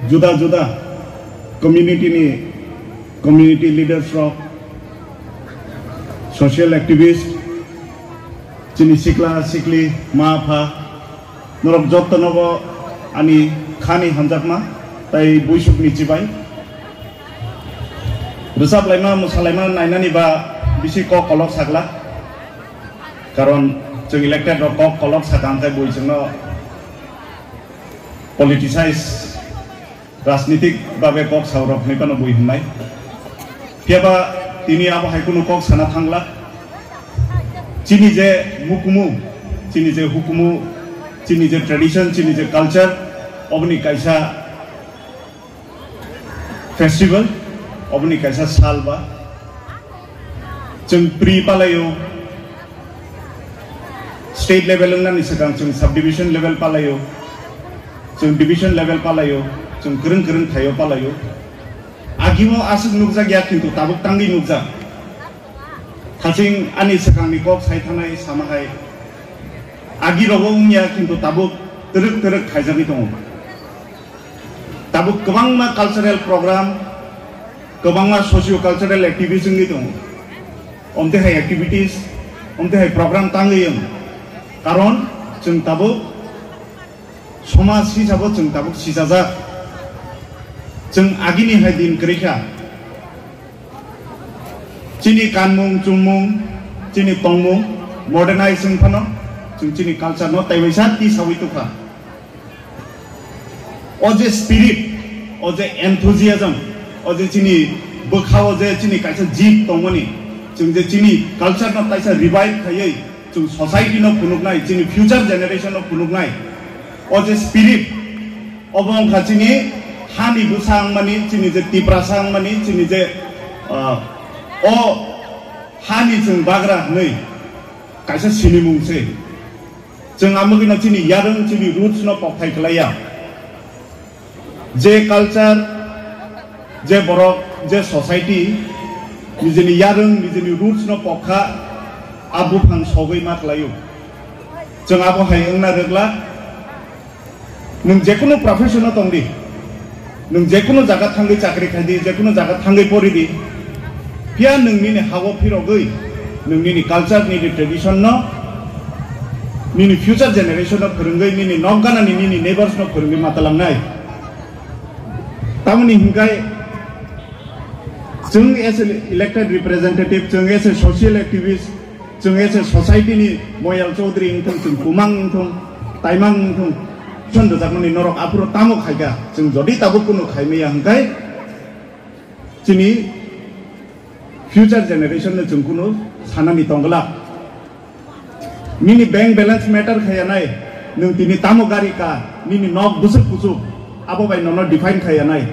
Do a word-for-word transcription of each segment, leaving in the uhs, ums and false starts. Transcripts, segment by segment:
Juda juda community ni community leaders rok, social activist, chini sikla sikli, ma pha, norok jotto nobo ani khani hamjakma tai buisuk ni chibai. Rwchap laima, mwsa laima nainani ba bisi kok kolok sakla. Karon chwng elected rok kok kolok sakha hwnkhe bui chwngno politicize, rajnitik babe kok saurok hinwi phano bui hwnnai. Phiyaba tini abo hai kunu kok sana thangla. Chini je mukumu, chini je hukumu, chini je tradition, chini je culture, oboni kaisa festival, oboni kaisa sal ba. Chwng pri palaio, state level wngnani swkang chwng subdivision level palaio, chwng division level palaio, chwng kwrwng kwrwng thaio palaio. Agimo aswk nukjak ya, kintu tabuk tangwi nukjak. Thaching ani swkangni kok sai thanai sama hai. Agi rogo wngya, kintu tabuk twrwk twrwk khaijagwi tongo. Tabuk kwbangma cultural program, kwbangma socio cultural activities wngwi tongo. Omte hai activities, omte hai program tangwi wng. Karon chwng tabuk somaj hisabo chwng tabuk sijajak. Chwng agini hai din kwrwi kha. Chini kanmung, chumung, chini tongmung modernize wng phano chwng chini culture no taiwaisa tisawi tukha. O je spirit, o je enthusiasm, o je chini bwkha o je chini kaisa jit tongmani, chwng je chini culture no kaisa revive khaiwi chwng society no phunuknai, chini future generation no phunuknai, o je spirit, obo wngkha chini hani bwsa wngmani, chini je Tiprasa wngmani, chini je, ah, o hani chwng bagra hwnwi kaisa sinimung se. Chwng amogwino chini yarwng, chini roots no kokthai khlaiya. Je culture, je borok, je society, nijini yarwng, nijini roots no kokha, a buphang sogwi ma khlaio. Chwng abo hai wngna rwgla, nwng jekunu profession o tongdi, nwng jekunu jaga thangwi chakri khaidi, jekunu jaga thangwi poridi, phiya nwng nini hao phirogwi, nwng nini culture, nini tradition no, nini future generation no phwrwngwi, nini nokganani, nini neighbors no phwrwngwi matalangnai. Tamoni hinkhai, chwng as a elected representative, chwng as a social activist, chwng as a society ni Moyal Chaudhary wngthung, chwng Kumang wngthung, Taimang wngthung, son rwjakmani norok aphuru tamo khaikha, chwng jodi tabuk kunu khaimaya hinkhai, chini future generation no chwng kunu sanani tongglak. Nini bank balance matter khaya nai, nwng tini tamo gari ka, nini nok bwswk kuchuk, abo bai nono define khaya nai.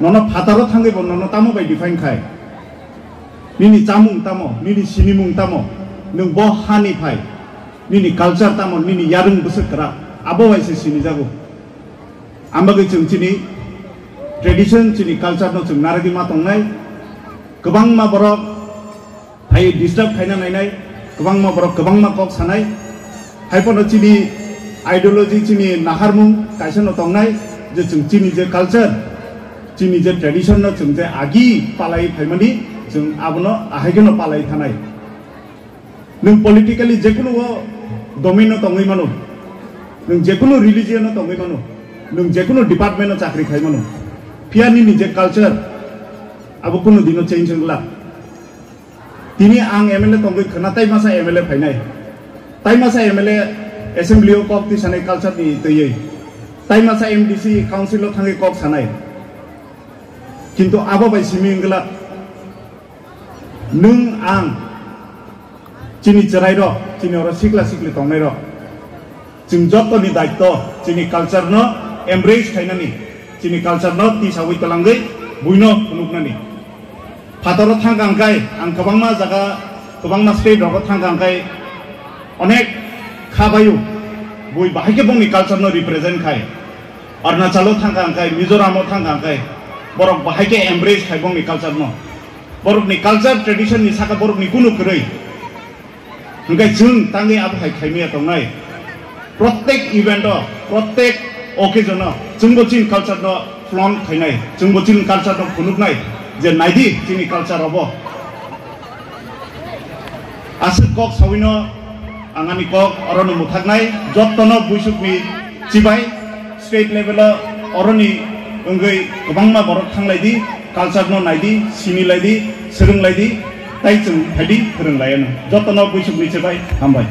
Nono phataro thangwi bo nono tamo bai define khai. Nini chamung tamo, nini sinimung tamo, nwng bo hani phai, nini culture tamo, nini yarwng bwswk kwrak, abo bai se sinijago. Ambagwi chwng chini tradition, chini culture no chwng narwgwi ma tongnai. Kwbangma borok hai disturb khaina nainai, kwbangma borok kwbangma kok sanai. Haiphano chini ideology, chini naharmung kaisa no tongnai, je chwng chini je culture, chini je tradition no chwng je agi palai phaimani, chwng abono ahai kheno palai thanai. Nwng politically jekunu o domain o tongwi mano, nwng jekunu religion o tongwi mano, nwng jekunu department o chakri khai mano, phiya nini je culture abo kunu dino change wngla. Tini ang M L A tongwi khwna tai masa M L A phainai, tai masa M L A assembly o kok twi sanai culture ni twiwi, tai masa M D C council o thangwi kok sanai, kintu abo bai simi wngla. Nwng ang chini chwrairok, chini oro sikla sikli tongnairok, Chwng jottoni daitto chini culture no embrace khainani, chini culture no tisawi twlangwi buino phunuknani. Phataro thangkha hwnkhe ang kwbangma jaga, kwbangma state rogo thangkha hwnkhe onek kha baio, bui bahai khe bongni culture no represent khai. Arunachalo thangkha hwnkhe, Mizoramo thangkha hwnkhe borok bahai khe embrace khai bongni culture no. Borokni culture tradition ni saka borokni kunu kwrwi. Hwnkhe chwng tangwi abo hai khaimaya tongnai. Prottek event o, prottek occasion o chwngbo chini culture no flaunt khainai, chwngbo chini culture no phunuknai je naidi chini culture obo. Aswk kok sawino ang ani kok orono mwthaknai, jottono buisukni chibai state level o oroni wngwi kwbangma borok thanglaidi, culture no naidi, sinilaidi, swrwnglaidi, tai chwng phaidi phwrwnglaiyano. Jottono buisukni chibai hambai.